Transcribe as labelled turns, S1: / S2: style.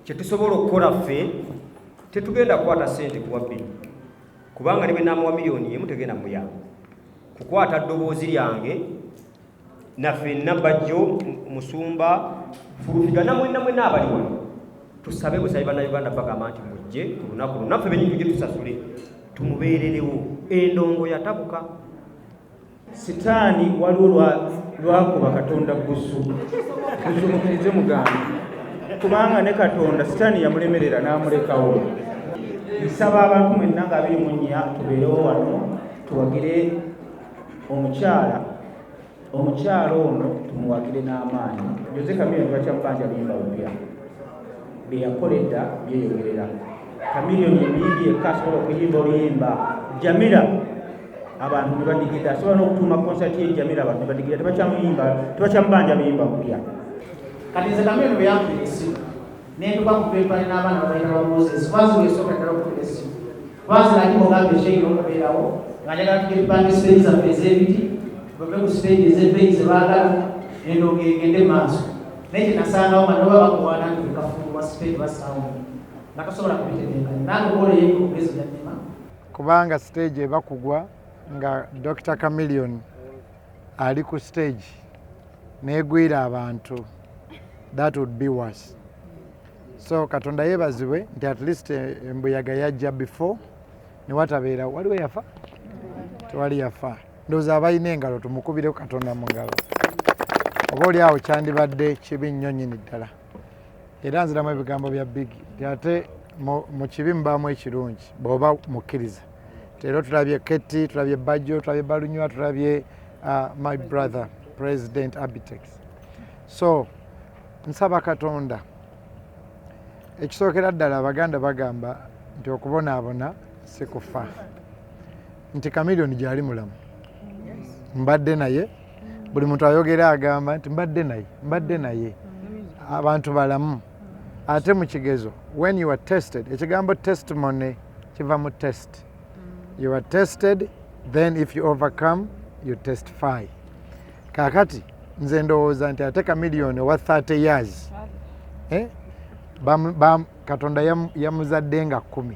S1: Kye tusobola okukola ffe, tetugenda kukwata ssente kuwa Bbi, kubanga ne bwe naamuwa miliyoni 1 tegenda muyamba kukwata ddoboozi lyange. Nafenna, Bajjo, Musumba, Fulufiga, namwenna mwenna abali wano, tusabe busabi Bannayuganda, bagamba nti mujje ku lunaku luno, naffe benyini tujje tusasule, tumubeererewo. Endongo yatabuka.
S2: Sitaani waliwo lwakuba Katonda busu busu, mukirize mugambe, kubanga ne Katonda Sitaani yamulemerera n'amulekawo. Nsaba abantu mwenna nga 24 tubeerewo wano, tuwagire omukyala. Omukyala ono tumuwagire n'amaanyi. Jose Chameleone bakyamubanja luyimba lupya, bye yakola edda byeyogerera. Chameleone emiyimbi yekka asobola okuyimba oluyimba Jamila, abantu ne badigida. Asobola n'okutuuma konsati ye Jamila, abantu ne badigida. Tebakyamuyimba, tebakyamubanja luyimba lupya.
S3: Kati nze Chameleone bwe yankubira essimu, nentuka ku pempane n'abaana babayita ba Moses, kwanza wesooka ddala okukubira essimu, kwanza nali mugambye ekyeyina okubeerawo nga njagala tujje tupange siteegi zaffe ez'ebiti, bave ku siteegi ez'ebbeeyi ze baagala, endongo egende mu maaso. Naye kye nasangawo nga noba bakuwaana nti bekafumbwa siteegi bassaawo nga tosobola kubitetenkanya, nange okola eyo omugezi byannema.
S4: Kubanga stage eba kugwa nga Dr Chameleone ali ku stage negwira abantu, that would be worse. So Katonda yeebazibwe nti at least embuyaga yajja before newatabeera waliwo yafa. Tewali yafa. Ndowooza abalina engalo tumukubireko Katonda mu ngalo. Oba oli awo kyandibadde kibi nnyo nnyini ddala. Era nziramu ebigambo bya Bigi nti ate mu kibi mubaamu ekirungi bw'oba mukkiriza. Era tulabye Keti, tulabye Bajjo, tulabye Balunywa, tulabye my brother President Abitex. So nsaba Katonda, ekisookera ddala, Abaganda bagamba nti okubonaabona si kufa, nti Chameleone gyali mulamu. Mbadde naye, buli muntu ayogera agamba nti mbadde naye, mbadde naye. Abantu balamu. Ate mu kigezo, when you are tested, ekigambo testimony kiva mu test. You are tested, then if you overcome, you testify. Kakati nze ndowooza nti ate Chameleone owa 30 years, eh? Katonda yamuzadde nga 10.